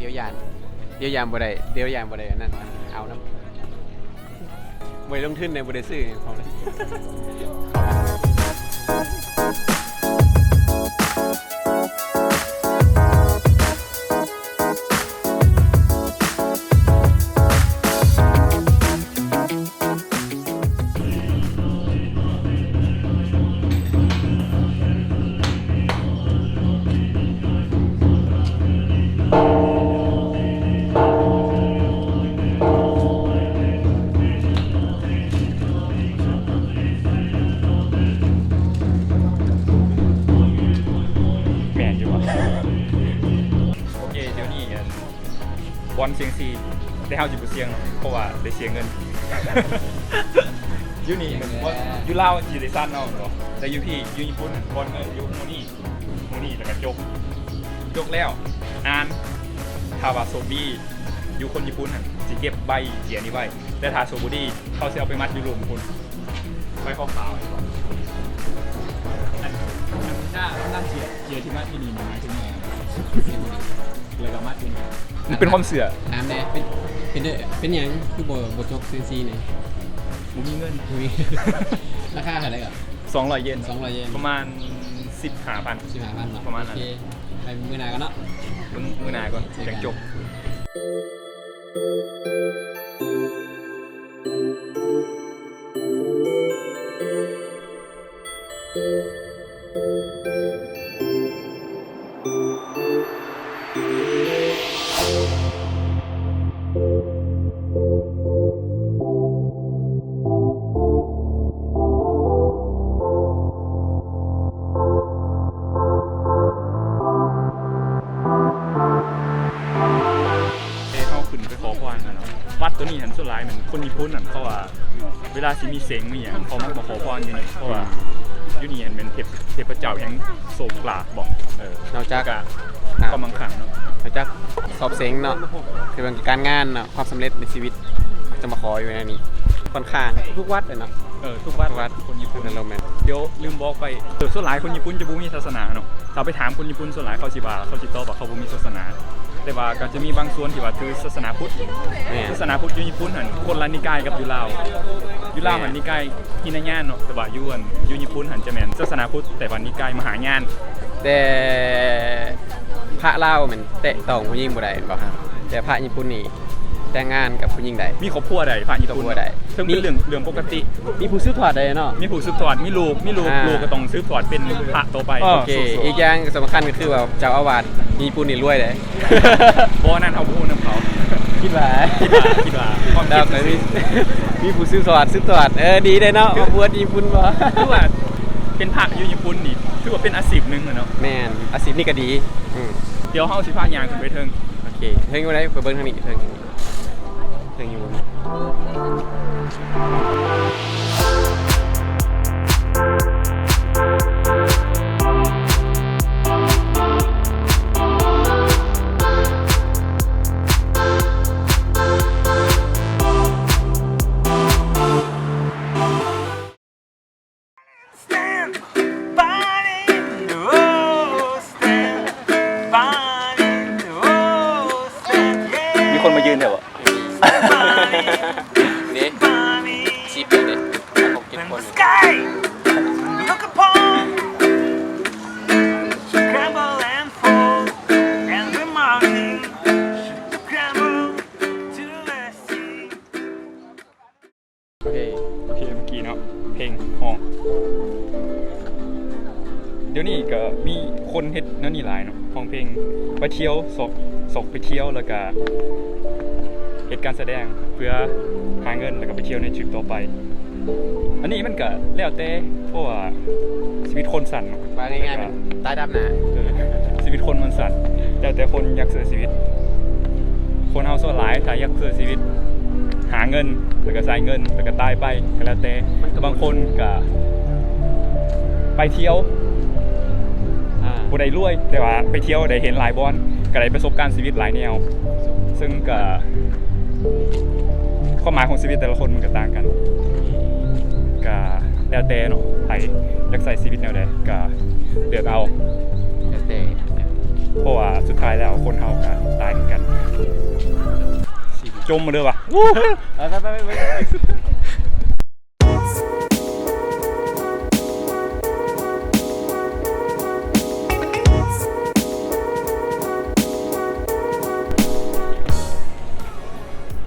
ດຽວ ດຽວຢ້ານ ດຽວຢ້ານບໍ່ໄດ້ ດຽວຢ້ານບໍ່ໄດ້ອັນນັ້ນ ເອົານຳ ບໍ່ໄດ້ລົງທຶນໃດ ບໍ່ໄດ້ຊື້ຂອງ. ບ່ອນສ່ຽງຊີ້ ແຕ່ເຮົາຊິບໍ່ສ່ຽງເນາະ ເພາະວ່າໄດ້ເສຍເງິນ. ຢູ່ນີ້ ເສຍເງິນ ຢູ່ລາວຊິໄດ້ຊານເອົາແມ່ນບໍ່? ແຕ່ຢູ່ພີ້ ຢູ່ຍີ່ປຸ່ນ ບ່ອນເງິນຢູ່ໝູ່ນີ້ ໝູ່ນີ້ ແລ້ວກໍຈົກ ຈົກແລ້ວ ອ່ານ ຖ້າວ່າໂຊກດີ ຢູ່ຄົນຍີ່ປຸ່ນຫັ້ນຊິເກັບໃບເຈ້ຍນີ້ໄວ້ ແຕ່ຖ້າໂຊກບໍ່ດີ ເຂົາຊິເອົາໄປມັດຢູ່ລຸ່ມພຸ້ນ ໄປຂາວໆ. ອັນ ອັນ ອັນເຈ້ຍ ເຈ້ຍທີ່ມັດຢູ່ນີ້ ໝາຍເຖິງຫຍັງ? ແລ້ວກໍມັດຢູ່ນີ້ ມັນເປັນຄວາມເຊື່ອ. ຖາມແດ່ ເປັນ ເປັນ ເປັນຫຍັງຄືບໍ່ ບໍ່ຈົກເສັງສີນີ້? ບໍ່ມີເງິນ. ບໍ່ມີ. ລາຄາເທົ່າໃດກໍ? ສອງຮ້ອຍເຢນ. ສອງຮ້ອຍເຢນ ປະມານສິບຫ້າພັນ. ສິບຫ້າພັນເນາະ. ປະມານນັ້ນ. ໂອເຄ ໄປມື້ໜ້າກັນເນາະ. ເບິ່ງມື້ໜ້າກ່ອນ ເຈີກັນ ຈັ່ງຈົກ. ເຮົາຂຶ້ນໄປຂໍພອນກັນເນາະ. ວັດໂຕນີ້ຫັ້ນ ສ່ວນຫຼາຍແມ່ນຄົນຍີ່ປຸ່ນຫັ້ນ ເຂົາວ່າ ເວລາຊິມີເສັງມີຫຍັງ ເຂົາມັກມາຂໍພອນຢູ່ນີ້ ເພາະວ່າ ອືມ ຢູ່ນີ້ຫັ້ນແມ່ນເທບ ເທບພະເຈົ້າແຫ່ງໂຊກລາບບໍ? ເອີ ນອກຈາກ ແລ້ວກະ ອ່າ ຄວາມມັ່ງຄັ່ງເນາະ. ນອກຈາກສອບເສັງເນາະ ຄືເລື່ອງການງານເນາະ ຄວາມສຳເລັດໃນຊີວິດ ຈະມາຂໍຢູ່ໃນນີ້ ຂ້ອນຂ້າງທຸກວັດເລີຍເນາະ. ເອີ ທຸກວັດ ທຸກວັດ ຄົນຍີ່ປຸ່ນ ແມ່ນແລ້ວແມ່ນ. ດຽວລືມບອກໄປ ເອີ ສ່ວນຫຼາຍຄົນຍີ່ປຸ່ນຈະບໍ່ມີສາສະໜາເນາະ. ຖ້າໄປຖາມຄົນຍີ່ປຸ່ນ ສ່ວນຫຼາຍເຂົາຊິວ່າ ເຂົາຊິຕອບວ່າເຂົາບໍ່ມີສາສະໜາ. ແຕ່ວ່າກໍຈະມີບາງສ່ວນທີ່ວ່າຖືສາສະໜາພຸດ. ແມ່ນ. ສາສະໜາພຸດຢູ່ຍີ່ປຸ່ນຫັ້ນ ຄົນລະນິກາຍກັບຢູ່ລາວ. ຢູ່ລາວຫັ້ນ ແມ່ນ ນິກາຍຫິນະຍານເນາະ, ແຕ່ວ່າຢູ່ອັນ ຢູ່ຍີ່ປຸ່ນຫັ້ນຈະແມ່ນສາສະໜາພຸດ ແຕ່ວ່ານິກາຍມະຫາຍານ. ແຕ່ພະລາວແມ່ນແຕະຕ້ອງຜູ້ຍິງບໍ່ໄດ້ແມ່ນບໍ່? ແຕ່ພະຍີ່ປຸ່ນນີ້ແຕ່ງງານກັບຜູ້ຍິງໄດ້. ມີຄອບຄົວໄດ້ ພະຍີ່ປຸ່ນ ມີຄອບຄົວໄດ້ ເຊິ່ງເປັນເລື່ອງ ເລື່ອງປົກກະຕິ. ມີຜູ້ສືບທອດໄດ້ເນາະ. ມີຜູ້ສືບທອດ ມີລູກ ມີລູກ ອ່າ ລູກກໍຕ້ອງສືບທອດເປັນພະຕໍ່ໄປ. ໂອເຄ. ອີກຢ່າງສຳຄັນກໍຄືວ່າເຈົ້າອາວາດຍີ່ປຸ່ນນີ້ລວຍເດ້. ບໍ່ ອັນນັ້ນເຮົາບໍ່ຮູ້ນຳເຂົາ. ຄິດວ່າ ຄິດວ່າ ຄິດວ່າ ຄວາມຄິດ ແລ້ວກໍມີ ມີຜູ້ສືບທອດ ສືບທອດ. ເອີ ດີເດ້ເນາະ ຄອບຄົວຍີ່ປຸ່ນບໍ່? ຖືວ່າເປັນພະຢູ່ຍີ່ປຸ່ນນີ້ ຖືວ່າເປັນອາຊີບໜຶ່ງແຫຼະເນາະ. ແມ່ນ ອາຊີບນີ້ກໍດີ. ອືມ ດຽວເຮົາຊິພາຍ່າງຂຶ້ນໄປເທິງ. ໂອເຄ ເທິງຢູ່ໃດ? ໄປເບິ່ງທາງນີ້ ເທິງ ເທິງຢູ່. ມີຄົນມາຢືນແທ້ບໍ່? ເດ້ ສິບເດ້ ຫົກເຈັດຄົນ. ໂອເຄ ໂອເຄ ເມື່ອກີ້ເນາະ ເພງຮ້ອງ. ດຽວນີ້ກໍມີຄົນເຮັດແນວນີ້ຫຼາຍເນາະ ຮ້ອງເພງໄປທ່ຽວ ຊອກ ຊອກໄປທ່ຽວ ແລ້ວກໍເຮັດການສະແດງເພື່ອຫາເງິນ ແລ້ວກໍໄປທ່ຽວໃນທຣິບຕໍ່ໄປ. ອັນນີ້ມັນກໍແລ້ວແຕ່ ເພາະວ່າຊີວິດຄົນສັ້ນເນາະ ວ່າງ່າຍໆ ແລ້ວກໍ ຕາຍດັບໜ້າ. ເອີ ຊີວິດຄົນມັນສັ້ນ ແລ້ວແຕ່ຄົນຢາກໃຊ້ຊີວິດ. ຄົນເຮົາສ່ວນຫຼາຍຖ້າຢາກໃຊ້ຊີວິດ ຫາເງິນ ແລ້ວກໍໃຊ້ເງິນ ແລ້ວກໍຕາຍໄປ ກໍແລ້ວແຕ່. ມັນກໍ ບາງຄົນກໍໄປທ່ຽວ ອ່າ ບໍ່ໄດ້ລວຍ ແຕ່ວ່າໄປທ່ຽວໄດ້ເຫັນຫຼາຍບ່ອນ ກໍໄດ້ປະສົບການຊີວິດຫຼາຍແນວ ເຊິ່ງກໍ ຄວາມໝາຍຂອງຊີວິດແຕ່ລະຄົນມັນກໍຕ່າງກັນ ກໍແລ້ວແຕ່ເນາະ ໃຜຢາກໃຊ້ຊີວິດແນວໃດກໍເລືອກເອົາ ແລ້ວແຕ່ ເພາະວ່າສຸດທ້າຍແລ້ວຄົນເຮົາກໍຕາຍຄືກັນ. ຈົມມາເດີວ່າ. ໄປ ໄປ ໄປ ໄປ.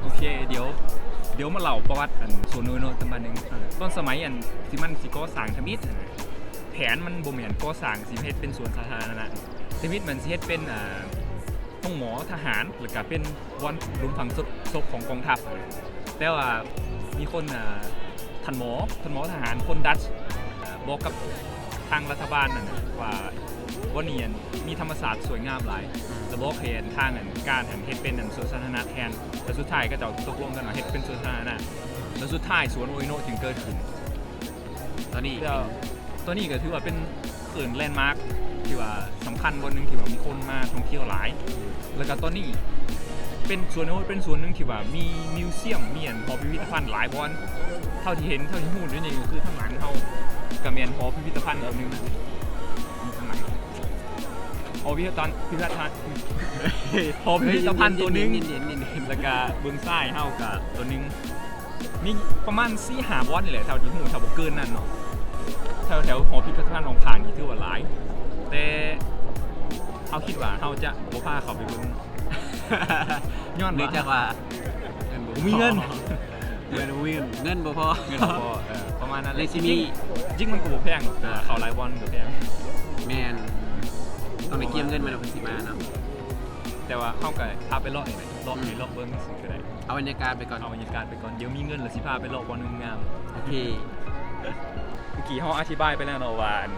ໂອເຄ ດຽວ ດຽວມາເລົ່າປະຫວັດອັນສວນໂນໂນະຕຳບາໜຶ່ງ. ເອີ ຕອນສະໄໝອັນທີ່ມັນຊິກໍ່ສ້າງທຳອິດຫັ້ນນະ ແຜນມັນບໍ່ແມ່ນກໍ່ສ້າງຊິເຮັດເປັນສວນສາທາລະນະ. ທຳອິດມັນຊິເຮັດເປັນ ອ່າ ໂຮງໝໍທະຫານ ແລ້ວກະເປັນບ່ອນຫຼຸມຝັງສົບ ສົບຂອງກອງທັບ. ແຕ່ວ່າມີຄົນ ອ່າ ທ່ານໝໍ ທ່ານໝໍທະຫານຄົນດັດ ອ່າ ບອກກັບທາງລັດຖະບານນັ້ນວ່າ ບ່ອນນີ້ອັນມີທຳມະຊາດສວຍງາມຫຼາຍ ແລ້ວບອກໃຫ້ອັນທາງອັນການອັນເຮັດເປັນອັນສວນສາທາລະນະແທນ ແລ້ວສຸດທ້າຍເຂົາເຈົ້າຕົກລົງກັນວ່າເຮັດເປັນສວນສາທາລະນະ ແລ້ວສຸດທ້າຍສວນໂອອິໂນະຈຶ່ງເກີດຂຶ້ນ. ຕອນນີ້ ແລ້ວຕອນນີ້ກໍຖືວ່າເປັນ ເອີ້ນແລນມາກທີ່ວ່າສຳຄັນບ່ອນໜຶ່ງທີ່ວ່າມີຄົນມາທ່ອງທ່ຽວຫຼາຍ ແລ້ວກໍຕອນນີ້ເປັນສວນໂອ ເປັນສວນໜຶ່ງທີ່ວ່າມີມິວຊຽມ ມີອັນຫໍພິພິທະພັນຫຼາຍບ່ອນ ເທົ່າທີ່ເຫັນ ເທົ່າທີ່ຮູ້ຢູ່ນີ້ກໍຄືທາງຫຼັງເຮົາກໍແມ່ນຫໍພິພິທະພັນຕົວໜຶ່ງ ມີທາງຫຼັງຫໍພິພິທະພັນ ພິພິທະພັນ ຫໍພິພິທະພັນຕົວໜຶ່ງ ແລ້ວກໍເບື້ອງຊ້າຍເຮົາກໍຕົວໜຶ່ງ. ມີປະມານສີ່ຫ້າບ່ອນນີ້ແຫຼະ ເທົ່າທີ່ຮູ້ ຖ້າບໍ່ເກີນນັ້ນເນາະ ແຖວໆຫໍພິພິທະພັນຂອງພາກນີ້ຖືວ່າຫຼາຍ ແຕ່ເຮົາຄິດວ່າເຮົາຈະບໍ່ພາເຂົ້າໄປເບິ່ງ ຍ້ອນວ່າ ເນື່ອງຈາກວ່າເງິນບໍ່ມີເງິນ ບໍ່ມີເງິນ ເງິນບໍ່ພໍ ເງິນບໍ່ພໍ ເອີ ປະມານນັ້ນແຫຼະ ຊິມີ ຈິງໆ ມັນກໍບໍ່ແພງດອກ ແຕ່ວ່າເຂົ້າຫຼາຍບ່ອນມັນກໍແພງ ແມ່ນ ຕ້ອງໄດ້ກຽມເງິນມາແລ້ວເພິ່ນຊິມາເນາະ ແຕ່ວ່າເຮົາກໍພາໄປເລາະນີ້ແຫຼະ ເລາະ ອືມ ໃຫ້ເລາະເບິ່ງ ເອົາບັນຍາກາດໄປກ່ອນ ເອົາບັນຍາກາດໄປກ່ອນ ດຽວມີເງິນແລ້ວຊິພາໄປເລາະບ່ອນງາມໆ ໂອເຄ ເມື່ອກີ້ເຮົາອະທິບາຍໄປແລ້ວເນາະວ່າ ອັນ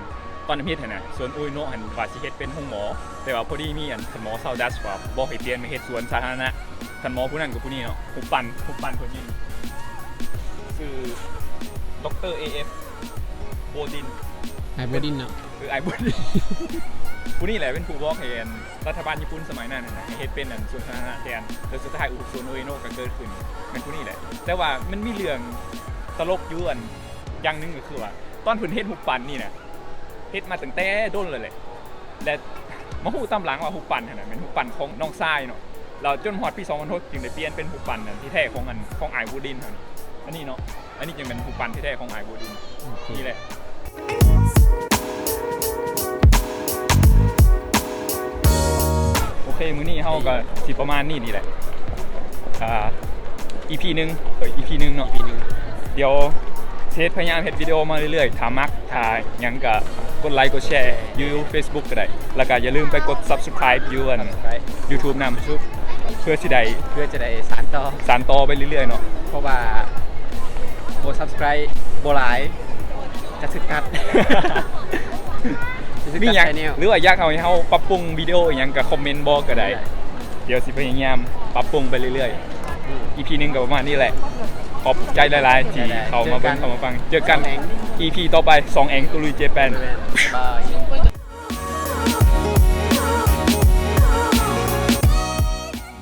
ຕອນທຳອິດຫັ້ນນະ ສວນໂອອິໂນະຫັ້ນວ່າຊິເຮັດເປັນໂຮງໝໍ ແຕ່ວ່າພໍດີມີອັນທ່ານໝໍຊາວດັດວ່າບອກໃຫ້ປ່ຽນມາເຮັດສວນສາທາລະນະ ທ່ານໝໍຜູ້ນັ້ນກໍຜູ້ນີ້ເນາະ ຮູບປັ້ນ ຮູບປັ້ນເພິ່ນຢູ່ນີ້ ຊື່ ດຣ ເອເອັຟ ໂບດິນ ອ້າຍໂບດິນເນາະ ເອີ ອ້າຍໂບດິນ ຜູ້ນີ້ແຫຼະເປັນຜູ້ບອກໃຫ້ອັນ ລັດຖະບານຍີ່ປຸ່ນສະໄໝນັ້ນນະ ໃຫ້ເຮັດເປັນອັນສວນສາທາລະນະແທນ ແລ້ວສຸດທ້າຍສວນໂອອິໂນະກໍເກີດຂຶ້ນ ແມ່ນຜູ້ນີ້ແຫຼະ ແຕ່ວ່າມັນມີເລື່ອງຕະຫຼົກຢູ່ອັນຢ່າງໜຶ່ງ ກໍຄືວ່າຕອນເພິ່ນເຮັດຮູບປັ້ນນີ້ນະ ເຮັດມາຕັ້ງແຕ່ດົນແລ້ວແຫຼະ ແລະ ມາຮູ້ຕາມຫຼັງວ່າຮູບປັ້ນຫັ້ນນະ ແມ່ນຮູບປັ້ນຂອງນ້ອງຊາຍເນາະ ແລ້ວຈົນຮອດປີສອງພັນຫົກຈຶ່ງໄດ້ປ່ຽນເປັນຮູບປັ້ນອັນທີ່ແທ້ຂອງອັນ ຂອງອ້າຍໂບດິນຫັ້ນ ອັນນີ້ເນາະ ອັນນີ້ຈຶ່ງເປັນຮູບປັ້ນທີ່ແທ້ຂອງອ້າຍໂບດິນ ໂອເຄ ນີ້ແຫຼະ ໂອເຄ ມື້ນີ້ເຮົາກໍຊິປະມານນີ້ນີ້ແຫຼະ ອ່າ ອີພີໜຶ່ງ ເອີ ອີພີໜຶ່ງເນາະ ອີພີໜຶ່ງ ດຽວຊິເຮັດ ພະຍາຍາມເຮັດວິດີໂອມາເລື້ອຍໆ ຖ້າມັກ ຖ້າຫຍັງກໍກົດໄລກົດແຊຢູ່ເຟສບຸກກໍໄດ້ ແລ້ວກໍຢ່າລືມໄປກົດຊັບສະຄຣາຍຢູ່ອັນຢູທູບນຳ ເພື່ອຊິໄດ້ ເພື່ອຈະໄດ້ສານຕໍ່ ສານຕໍ່ໄປເລື້ອຍໆເນາະ ເພາະວ່າບໍ່ຊັບສະຄຣາຍບໍ່ຫຼາຍ ຈະຖືກຕັດ ມີຫຍັງ ຫຼືວ່າຢາກເຮົາ ໃຫ້ເຮົາປັບປຸງວິດີໂອອີ່ຫຍັງກໍຄອມເມັນບອກກໍໄດ້ ດຽວຊິພະຍາຍາມປັບປຸງໄປເລື້ອຍໆ ອີພີໜຶ່ງກໍປະມານນີ້ແຫຼະ ຂອບໃຈຫຼາຍໆທີ່ເຂົ້າມາເບິ່ງເຂົ້າມາຟັງ ເຈີກັນອີພີຕໍ່ໄປ ສອງແອງຕຸລຸຍເຈແປນ ບາຍ